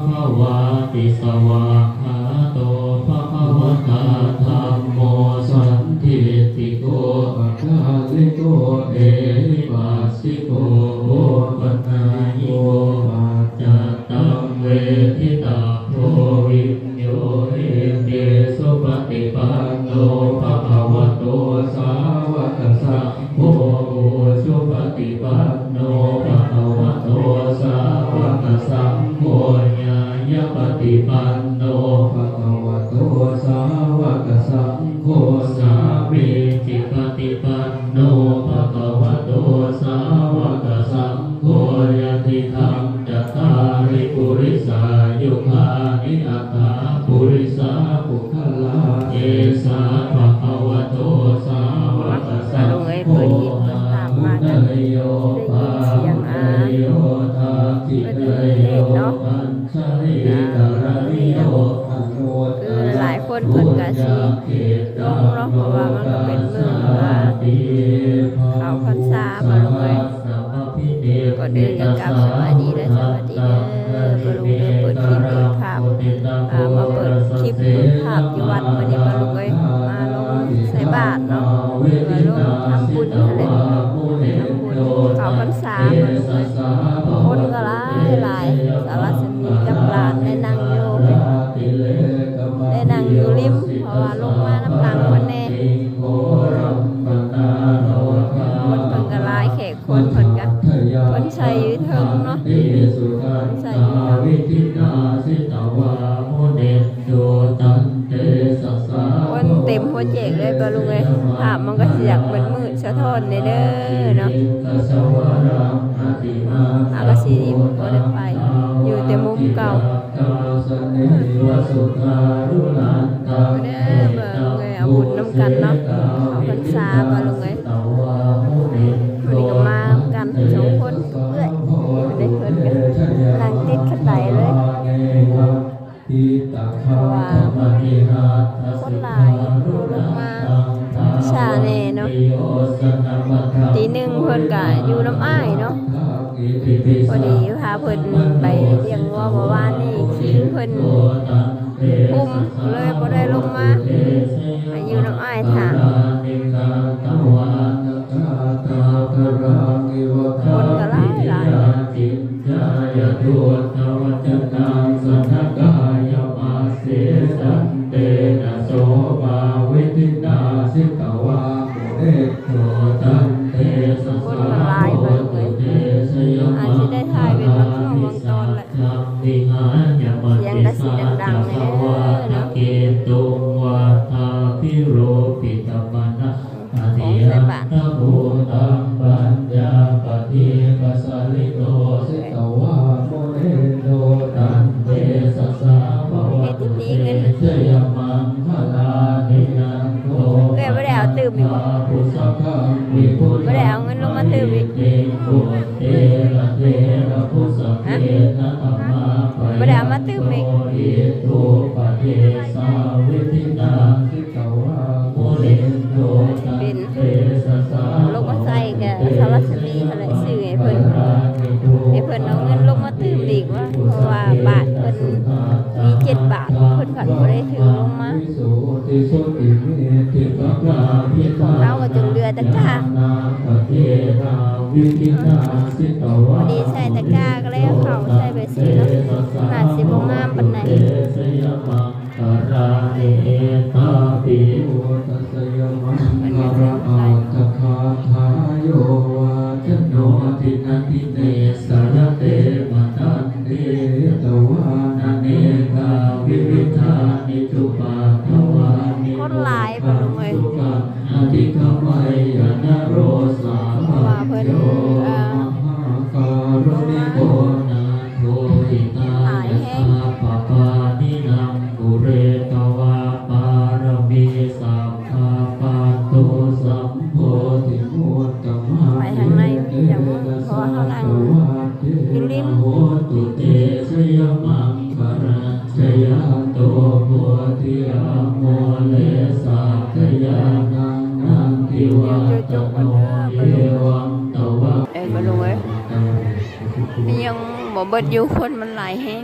ພະວາຕິ ສະຫວາກຂາໂຕ ພະຄະວະຕາ ທຳໂມ ສັນທິດຖິໂກ ອາກາລິໂກ ເອຫິປັດສິໂກ ໂອປະນາຍິໂກ ປັດຈັດຕັງ ເວທິຕັບໂພ ວິນໂຍ ເອຫິ ສຸປະຕິປັນໂນ ພະຄະວະໂຕ ສາວະກະສັງ ໂຄ ອຸຈຸປະຕິປັນໂນ ພະຄະວະໂຕ ສາວະກະສັງໂຄ ຍາຍະປະຕິປັນໂນ ພະຄະວະໂຕ ສາວະກະສັງໂຄ ສາມີຈິປະຕິປັນໂນ ພະຄະວະໂຕ ສາວະກະສັງໂຄ ຍະຕິທັງ ຈັດຕາລິ ປຸລິສາຍຸຄານິ ອັດຖາ ປຸລິສາ ປຸກຄະລາ ເອສາ ພະຄະວະໂຕ ສາວະກະສັງໂຄ ອາຫຸເນຍໂຍ ປາຫຸເນຍໂຍ ທັກຂິເນຍໂຍ ປັນຊະລີກະລະນິໂຍ ອະນຸດຕະຣັງ ປຸນຍາເຂດຕັງ ໂລກັດສາຕິ ເຂົ້າພັນສາ ມາເລີຍ ກ່ອນອື່ນກໍກາບສະບາຍດີ ແລະ ສະຫວັດດີເດີ ປາລຸງເດີ ເປີດຄລິບເປີດພາບ ອ່າ ມາເປີດຄລິບເປີດພາບຢູ່ວັດມື້ນີ້ ປາລຸງເອີຍ ມາລົງໃສ່ບາດເນາະ ຫຼືວ່າລົງທຳບຸນຫັ້ນແຫຼະ ທຳບຸນເຂົ້າພັນສາ ປາລຸງເອີຍ ຄົນກໍຫຼາຍໆ ສາວະສະໝີກັບຫຼານໄດ້ນັ່ງຢູ່ ໄດ້ນັ່ງຢູ່ລິມ ເພາະວ່າລົງມານຳຫຼັງເພິ່ນແດ່ ຄົນເພິ່ນກໍຫຼາຍ ແຂກ ຄົນເພິ່ນກະ ເພິ່ນໃສ່ຢູ່ເທິງເນາະ ເພິ່ນໃສ່ຢູ່ເທິງ ຄົນເຕັມຫົວແຈກເລີຍ ປາລຸງເອີຍ ພາບມັນກໍຊິຢາກມືດໆ ສະທ້ອນແດ່ເດີເນາະ ອາກາດຊິບໍ່ໄດ້ໄປ ຢູ່ແຕ່ມຸມເກົ່າ ເດີ ເບິ່ງເອີຍ ເອົາບຸນນຳກັນເນາະ ເຂົ້າພັນສາ ປາລຸງເອີຍ ມື້ນີ້ກໍມາກັນສອງຄົນກັບເອື້ອຍ ເພິ່ນກໍນັ່ງຕິດຄັນໄດເລີຍ ເພາະວ່າຄົນຫຼາຍ ລົງມາຊ້າແດ່ເນາະ ຕີໜຶ່ງເພິ່ນກໍຢູ່ນຳອ້າຍເນາະ ພໍດີພາເພິ່ນໄປລ້ຽງງົວມື້ວານນີ້ ຄີງເພິ່ນ ຄຸມ ກໍເລີຍບໍ່ໄດ້ລົງມາ ໃຫ້ຢູ່ນຳອ້າຍຖ້າ ຄົນກໍຫຼາຍໆ ຄົນກໍຫຼາຍ ປາລຸງເອີຍ ອາດຊິໄດ້ຖ່າຍເປັນບາງຊ່ວງບາງຕອນແຫຼະ ສຽງກໍຊິດັງໆ ແດ່ເນາະ ຂອງໃສ່ບາດ ເຮັດດີໆ ເງິນ ເອື້ອຍບໍ່ໄດ້ເອົາຕື່ມອີກບໍ່? ບໍ່ໄດ້ເອົາເງິນລົງມາຕື່ມອີກ? ຮະ? ບໍ່ໄດ້ເອົາມາຕື່ມອີກ? ເປັນລົງມາໃສ່ກະສາວລັດສະໝີຫັ້ນແຫຼະ ຊື້ໃຫ້ເພິ່ນ ໃຫ້ເພິ່ນເອົາເງິນລົງມາຕື່ມອີກວ່າ ເພາະວ່າບາດເພິ່ນມີເຈັດບາດ ເພິ່ນພັດບໍ່ໄດ້ຖືລົງມາ. ຂອງເຮົາກໍຈົນເຫຼືອຕະກ້າ ພໍດີໃສ່ຕະກ້າກໍແລ້ວ ເຂົ້າໃສ່ໄປຊື້ເນາະ ໜ້າຊິບໍ່ງາມປານໃດ. ເພິ່ນກໍຊື້ໄປ ຄົນຫຼາຍ ປາລຸງເອີຍ ເພາະວ່າເພິ່ນ ເອີ ຄົນຫຼາຍແຮງ. ໄປທາງໃນມີຫຍັງ ເພາະວ່າເຮົານັ່ງຢູ່ລິມ ເອີ ປາລຸງເອີຍ ຍັງບໍ່ເບິດຢູ່ ຄົນມັນຫຼາຍແຮງ.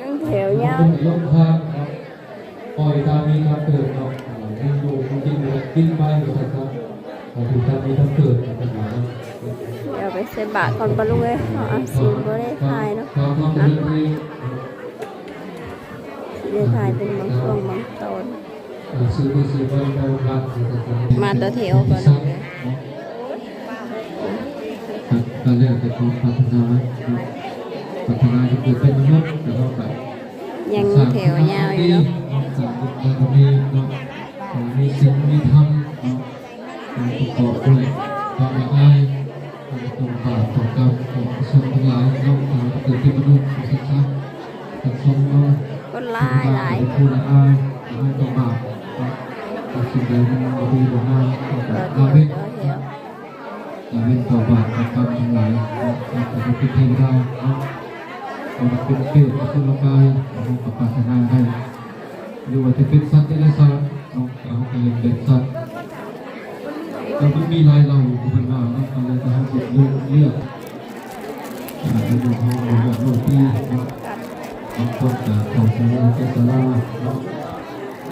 ຍັງແຖວຍາວ ລົງທາງເນາະ ປ່ອຍຕາມມີຕາມເກີດເນາະ ເອີ ຍັງຢູ່ຄົງກິນບໍ່ໄດ້ກິນໄປວ່າຊັ້ນຊະ ເອີ ຖືກຕາມມີຕາມເກີດເນາະ ດຽວໄປໃສ່ບາດກ່ອນປ້າລຸງເອີຍ ເຮົາອາດຊິບໍ່ໄດ້ຖ່າຍເນາະ ອ່ະ ຊິໄດ້ຖ່າຍເປັນບາງຊ່ວງບາງຕອນ ມາຕໍ່ແຖວກ່ອນເນາະ ກໍແລ້ວແຕ່ຄວາມປາດຖະໜາເນາະ ປາດຖະໜາຈະເກີດເປັນມະນຸດ ແຕ່ເຮົາກໍຍັງແຖວຍາວຢູ່ເນາະ ສ້າງບຸນບາລະມີເນາະ ມີສິນມີທຳເນາະ ປະກອບດ້ວຍຄວາມລະອາຍ ຕໍ່ບາບຕໍ່ກຳຂອງປະຊາຊົນທັງຫຼາຍເນາະ ເກີດເປັນມະນຸດ ປະຊາຊົນທັງສອງເນາະ ຄົນຫຼາຍຫຼາຍ ຜູ້ລະອາຍ ລະອາຍຕໍ່ບາບເນາະ ສິ່ງໃດມັນບໍ່ດີບໍ່ງາມ ກໍລະເວັ້ນ ລະເວັ້ນຕໍ່ບາບຕໍ່ກຳທັງຫຼາຍເນາະ ເຮົາກໍເປັນເທວະດາເນາະ ເປັນເຂດອະສຸລະກາຍ ເຮົາກໍປາດຖະໜາໄດ້ ຫຼືວ່າຈະເປັນສັດເດຍລະສານເນາະ ເຮົາກໍເຮັດແບບສັດ ກໍມີຫຼາຍເຫຼົ່າຢູ່ເພິ່ນວ່າເນາະ ກໍເລີຍຈະໃຫ້ເລືອກ ເລືອກ ອາ ຢູ່ເຮົາເລືອກໂລດປີເນາະ ບາງຄົນກໍເຂົ້າໃນເຈດຕະນາເນາະ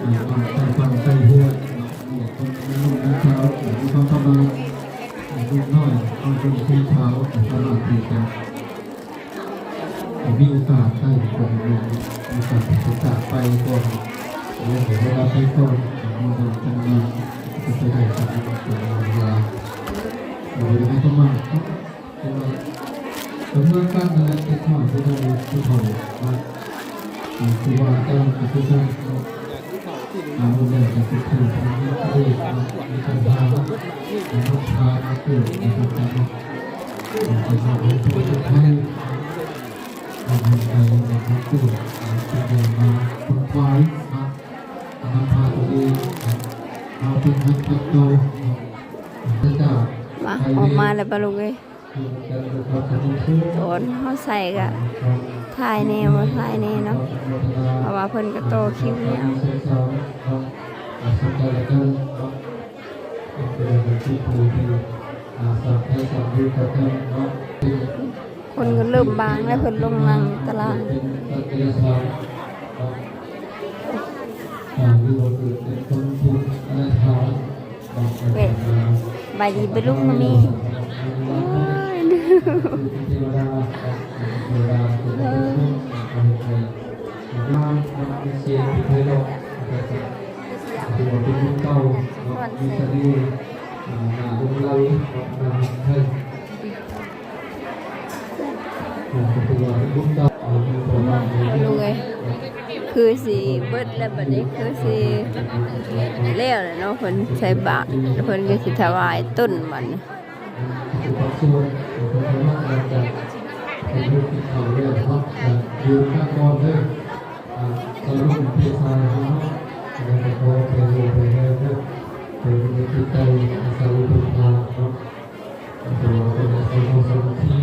ອາ ບາງຄົນຕັ້ງໃຈເຮັດເນາະ ບາງຄົນມີລູກມີສາວ ມີຄວາມສາມາດ ອາ ລູກນ້ອຍ ບາງຄົນມີສາວ ກໍສາມາດທີ່ຈະ ມີໂອກາດໄດ້ ມີໂອກາດທີ່ຈະຈາກໄປກ່ອນ ຫຼືວ່າໄດ້ຮັບໄປກ່ອນ ເມື່ອໃດຈັງມາ ກໍຈະໄດ້ສາມາດເວລາ ເວລາປະມານ ເພາະວ່າດຳເນີນການນັ້ນແຫຼະ ເດັກນ້ອຍຜູ້ໃດຜູ້ເຖົ້າ ອາ ຄູບາອາຈານກໍຄືກັນເນາະ ອາ ມື້ແລກກໍຄືເພິ່ນມີເດດເນາະ ມີຄັນທາເນາະ ມາພາມາເກີດໃນເຮືອນເນາະ ເປັນເຈົ້າເປັນນາຍ ເປັນເຈົ້າເປັນນາຍ ເປັນເຈົ້າເປັນນາຍ ເປັນເຈົ້າ ມາ ມາເປັນຮັກເປັນເຈົ້າ ເປັນເຈົ້າ ມາ ອອກມາແລ້ວປະລູກເອີຍ ຕອນເຮົາໃສ່ກະຖ່າຍແດ່ບໍ່ຖ່າຍແດ່ເນາະ ເພາະວ່າເພິ່ນກະຕໍ່ຄິວຍາວ ຄົນກໍເລີ່ມບາງແລ້ວ ເພິ່ນລົງນັ່ງຢູ່ຕະລ່າງ ເປັນ ເປັນຄົນທີ່ ເອີ ເປັນ ສະບາຍດີປະລຸງ ມື້ນີ້ ໂອ້ຍ ເທວະດາ ເທວະດາ ເທວະດາ ເທວະດາ ເທວະດາ ຖືວ່າເປັນບຸນເກົ່າເນາະ ມີສະເໜ່ຫາລົງໄຫຼເນາະ ນາຮັກໄທ ຖືວ່າເປັນບຸນເກົ່າ ເອີ ມີຜົນງານດີ ລຸງເອີຍ ຄືຊິເບິດແລ້ວ ບັດນີ້ຄືຊິແລ້ວແລ້ວເນາະ ເພິ່ນໃສ່ບາດ ແລ້ວເພິ່ນກໍຊິຖວາຍຕົ້ນບັດນີ້. ພາກສ່ວນຂອງເພິ່ນເນາະ ຫຼັງຈາກເພິ່ນກິນເຂົ້າແລ້ວເນາະ ກໍຢູ່ນຳກັນກ່ອນເດີ ອາ ຕອນລຸງເພຊາເຮົາເນາະ ແລ້ວກໍຂໍໃຫ້ຮູ້ໃຫ້ແຮງເດີ ໃຫ້ມີຈິດໃຈອາໄສເພິ່ງພາເນາະ ເພາະວ່າເພິ່ນອາໄສຄວາມສາມັກຄີ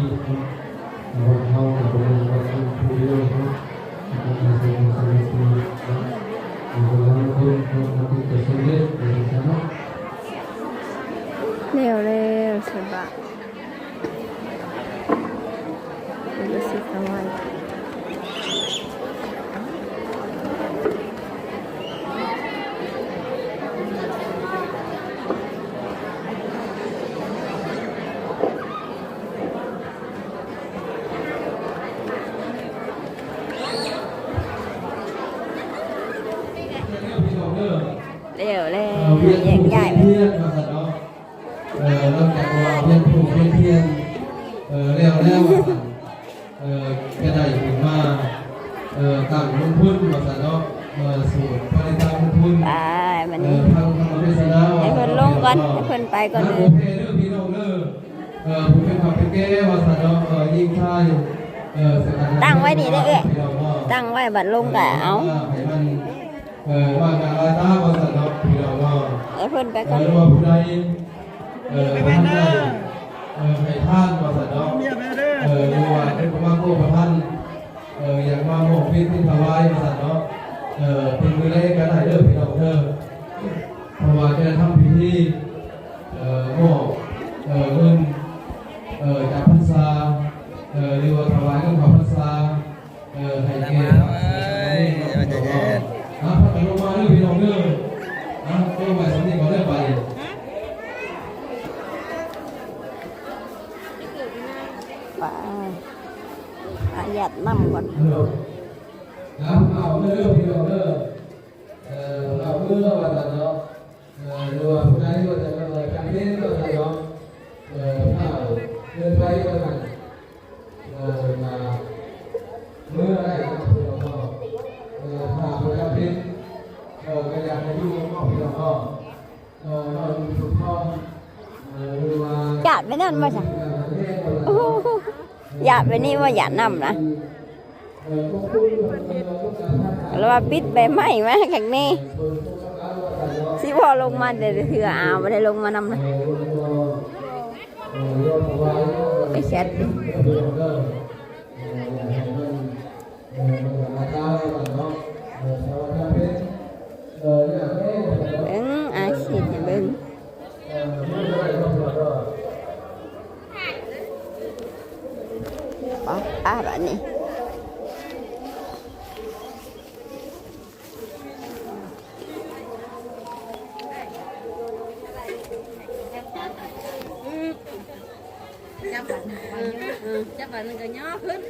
ເນາະ ວັດເຮົາກໍບໍ່ແມ່ນວັດຢູ່ຜູ້ດຽວເນາະ ອາໄສຄວາມສາມັກຄີເນາະ ເວລາຄົນເຮົາເຮັດໃຫ້ສຳເລັດ ວ່າຊັ້ນຊະເນາະ. ແລ້ວແລ້ວ ສະບາຍ ເພິ່ນກໍຊິຖວາຍ ແລ້ວແລ້ວ ແຍກຍ້າຍ ເອີ ຫຼັງຈາກວ່າວຽນທູບວຽນທຽນ ເອີ ແລ້ວແລ້ວ ເອີ ຈະໄດ້ຂຶ້ນມາ ເອີ ຕັ້ງລົງທຶນວ່າຊັ້ນເນາະ ເອີ ສູດຜະລິດຕະພັນ ເອີ ພັນທຳມະເທດສະນາ ໃຫ້ເພິ່ນລົງກ່ອນ ໃຫ້ເພິ່ນໄປກ່ອນເດີ ເອີ ຜູ້ເປັນເຖົ້າເປັນແກ່ວ່າຊັ້ນເນາະ ເອີ ຍິງຊາຍ ເອີ ຕັ້ງໄວ້ນີ້ເດ້ເອື້ອຍ ຕັ້ງໄວ້ ບັດລົງກໍເອົາ ໃຫ້ມັນ ເອີ ວ່າງານລາຍຕາວ່າຊັ້ນເນາະ ພີ່ນ້ອງເນາະ ໃຫ້ເພິ່ນໄປກ່ອນ ເອີ ຫຼືວ່າຜູ້ໃດ ເອີ ບໍ່ທັນໄດ້ ເອີ ໃຫ້ທານວ່າຊັ້ນເນາະ ເອີ ຫຼືວ່າເພິ່ນບໍ່ມາໂກປະທານ ເອີ ຢາກມາມອບເປັນທຶນຖວາຍວ່າຊັ້ນເນາະ ເອີ ເປັນມື້ໃດກໍໄດ້ເດີພີ່ນ້ອງເດີ ເພາະວ່າຈະໄດ້ທຳພິທີ ເອີ ມອບ ເອີ ເງິນ ເອີ ຈຳພັນສາ ເອີ ຫຼືວ່າຖວາຍເງິນເຂົ້າພັນສາ ເອີ ໃຫ້ແກ່ພະສາມະເນນເນາະ ພີ່ນ້ອງເນາະ ອາ ພາກັນລົງມາເດີພີ່ນ້ອງເດີ ອາ ລົງໄວ້ສ່ຳນີ້ກ່ອນເດີ ບາດນີ້ ໄປ ອາ ຢາດນ້ຳກ່ອນ ເອີ ອາ ເອົາເດີພີ່ນ້ອງເດີ ເອີ ເອົາເດີວ່າຊັ້ນເນາະ ເອີ ຫຼືວ່າຜູ້ໃດວ່າຈະມາເລີຍການເຮັດວ່າຊັ້ນເນາະ ເອີ ເອົາເດີໄປວ່າຊັ້ນ ເອີ ມາເມືອໄດ້ເນາະ ພີ່ນ້ອງເນາະ ເອີ ຖ້າບໍ່ຈຳເປັນ ເອີ ກໍຢາກໃຫ້ຢູ່ນຳເນາະ ພີ່ນ້ອງເນາະ ເອີ ເນາະ ຢູ່ທຸກຄົນ ເອີ ຫຼືວ່າ ຢາດໄປນັ້ນບໍ່ຊະ ໂອ້ໂຫ ຢາດໄປນີ້ບໍ່ ຢາດນ້ຳນະ ເອີ ຫຼືວ່າປິດໃບໄມ້ມາຄັກແນ່ ຊິບໍ່ລົງມາແຕ່ເທື່ອ ອ້າວ ບໍ່ໄດ້ລົງມານຳນະ ໄອ້ແຊັດນີ້ ເອີ ຢາກໃຫ້ມັນ ເບິ່ງ ອ້າຍຊິເຮັດໃຫ້ເບິ່ງ ປະ ປະ ບາດນີ້. ຈັບບາດໜຶ່ງກໍຍໍຂຶ້ນ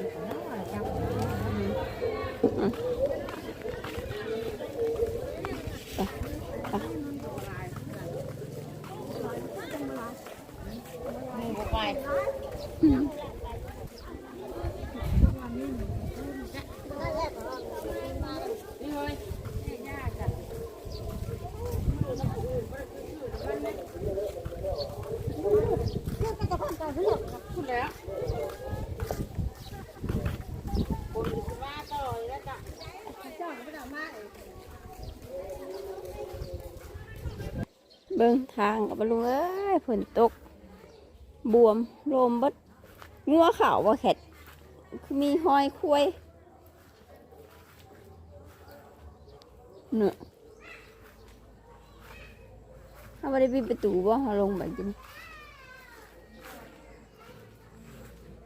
ເບິ່ງທາງກໍບໍ່ລຸງເອີຍ ຝົນຕົກ ບວມໂລມເບິດ. ງົວເຂົ້າບໍ່ແຄດ ຄືມີຮອຍຄວາຍ ເນາະ. ເຮົາບໍ່ໄດ້ປິດປະຕູບໍ່? ເຮົາລົງໄປກິນ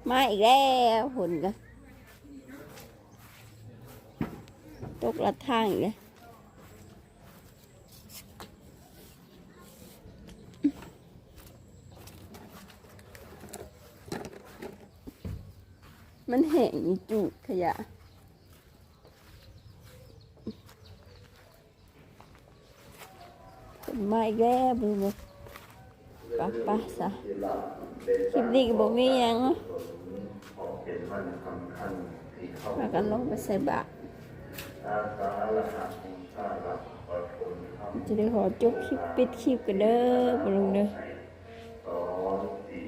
ມາອີກແລ້ວ ຝົນກໍຕົກລັດທາງອີກແລ້ວ. ມັນແຫ້ງຢູ່ຈູດຂະຫຍະ. ເພິ່ນມາອີກແລ້ວ ເບິ່ງເບິ່ງ ໄປ ໄປຊະ. ຄລິບນີ້ກໍບໍ່ມີຫຍັງເນາະ ພາກັນລົງໄປໃສ່ບາດ. ຈະໄດ້ຂໍຈົບຄລິບ ປິດຄລິບກັນເດີ ບໍ່ລຸງເດີ.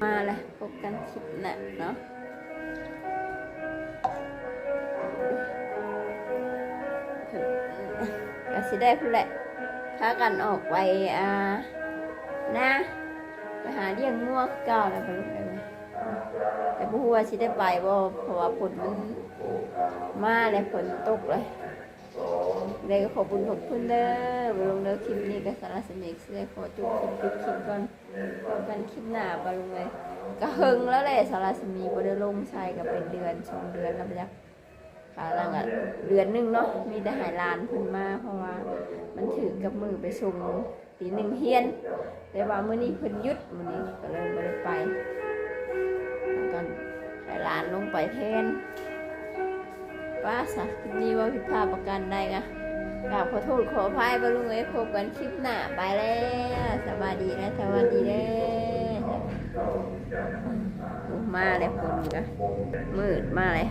ມາແລ້ວ ພົບກັນຄລິບໜ້າເນາະ. ກໍຊິໄດ້ພຸ້ນແຫຼະ ພາກັນອອກໄປ ອ່າ ນາ ໄປຫາລ້ຽງງົວຄືເກົ່າແຫຼະ ບໍ່ລຸງເອີຍ. ແຕ່ບໍ່ຮູ້ວ່າຊິໄດ້ໄປບໍ່ ເພາະວ່າຝົນມັນມາແລ້ວ ຝົນຕົກເລີຍ. ໄດ້ກໍຂອບຄຸນຂອບຄຸນເດີ ບໍ່ລຸງເດີ. ຄລິບນີ້ກໍສາລະສະເໝກຊິໄດ້ຂໍຈົບຄລິບ ປິດຄລິບກ່ອນ. ພົບກັນຄລິບໜ້າ ບໍ່ລຸງເອີຍ. ກໍເຫິງແລ້ວແຫຼະ ສາລະສະເໝກບໍ່ໄດ້ລົງໃສ່ ກໍເປັນເດືອນສອງເດືອນແລ້ວບໍ່ຈັກ. ກຳລັງ ເດືອນໜຶ່ງເນາະ ມີແຕ່ໃຫ້ຫຼານເພິ່ນມາ ເພາະວ່າມັນຖືກກັບມື້ໄປສົ່ງ ຕີໜຶ່ງຮຽນ ແຕ່ວ່າມື້ນີ້ເພິ່ນຢຸດ ມື້ນີ້ກໍເລີຍບໍ່ໄດ້ໄປ ແລ້ວກໍໃຫ້ຫຼານລົງໄປແທນ. ປາຊະ ຄລິບນີ້ເວົ້າຜິດພາດປະການໃດກະ ກາບຂໍໂທດຂໍອະໄພ ບໍ່ລຸງເອີຍ. ພົບກັນຄລິບໜ້າ ໄປແລ້ວ ສະບາຍດີແລະ ສະຫວັດດີເດີ. ໂອ້ ມາແລ້ວ ຝົນກະມືດມາແລ້ວ.